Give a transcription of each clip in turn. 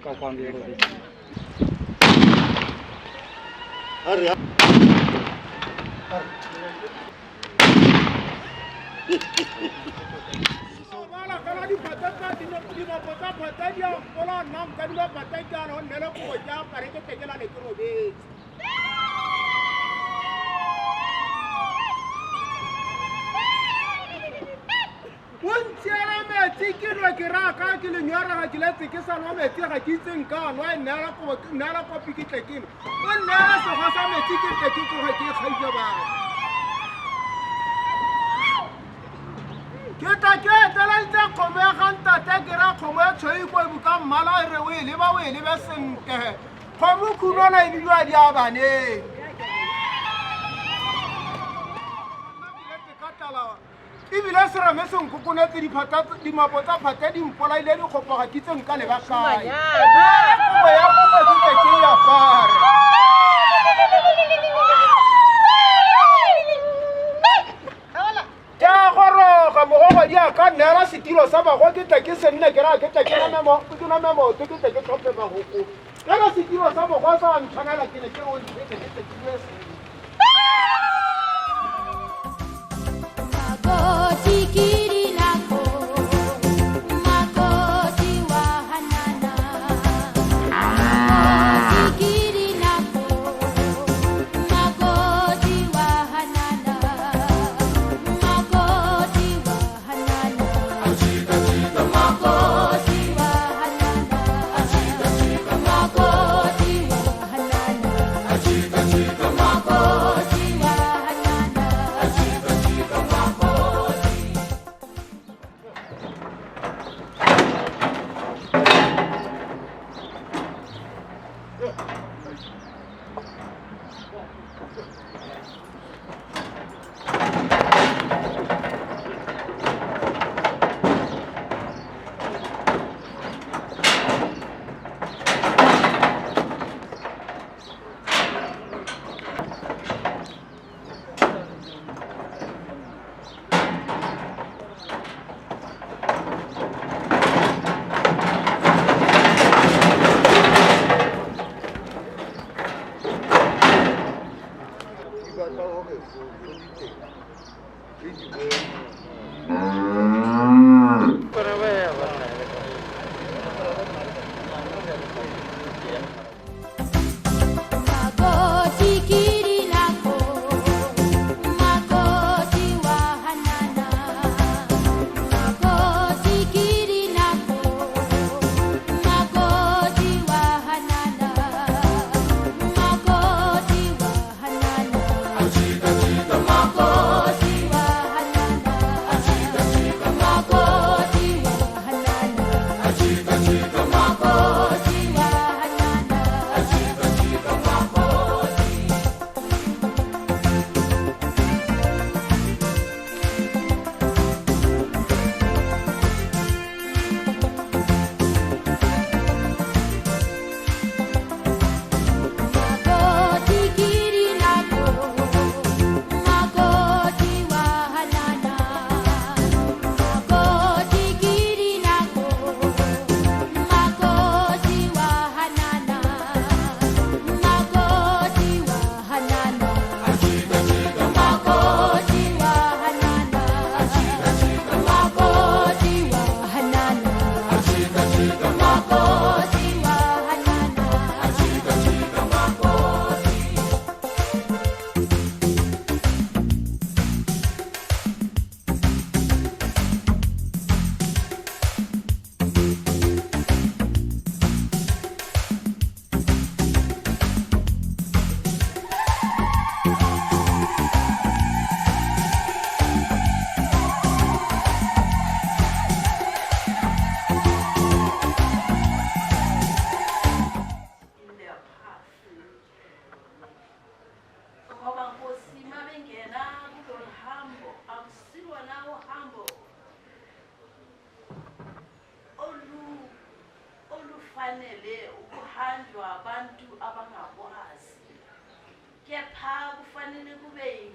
Ka kwang ke robetse. Ebile serame se nkokonetse diphata dimapo tsa phate di mpolaile dikgopo ga ke tse nka leba kae. Kobo ya kobo ke tle ke e apare. Ke a goroga mogogodi a ka nneela setilo sa bago ke tle ke se nne ke raya ke tle ke name maoto ke tle ke tlhophe bagoko. Kana setilo sa bogo sa ntshwanela ke ne ke re o nthetse ke tle ke bue sentle. Kufanele ukuhanjwa abantu abangakwazi, kepha kufanele kube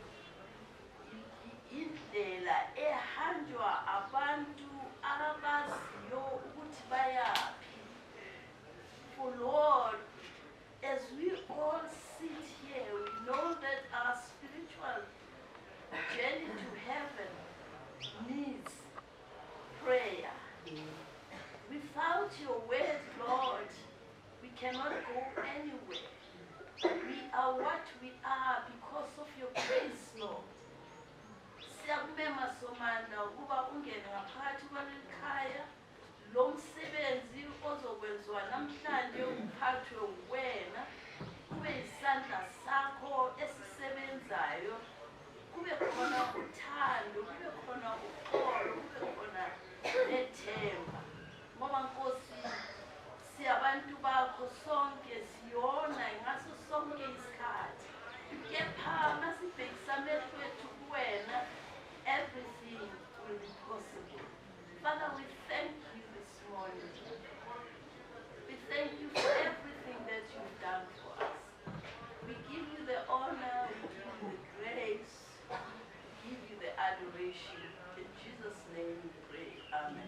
indlela ehanjwa abantu abaziyo ukuthi bayaphi. your word, Lord, we cannot go anywhere. We are what we are because of your grace, Lord. Siyakumema Somandla ukuba ungene ngaphakathi kwaleli khaya. Lo msebenzi ozokwenziwa namhlanje uphathwe wena, kube isandla sakho esisebenzayo, kube khona uthando, kube khona uxolo, kube khona nethemba. Ngoba Nkosi, siyabantu bakho sonke, siyona ngaso sonke isikhathi. Kepha masibhekisa amehlo ethu kuwena, everything will be possible. Father, we thank you this morning. We thank you for everything that you've done for us. We give you the honor, we give you the grace, we give you the adoration. In Jesus' name we pray. Amen.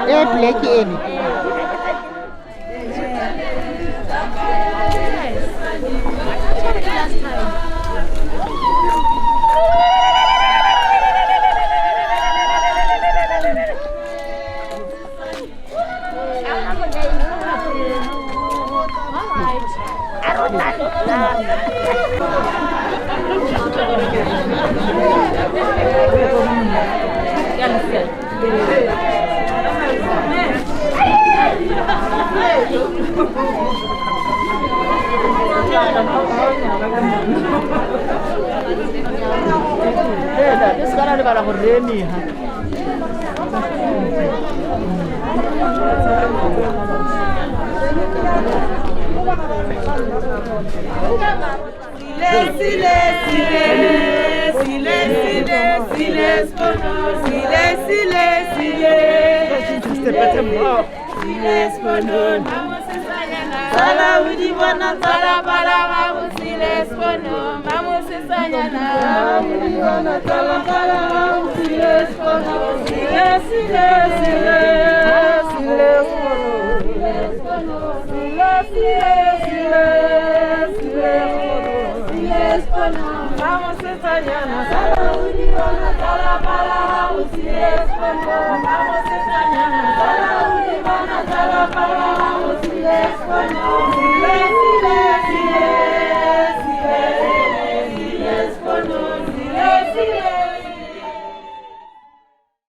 E black ene. Vamos.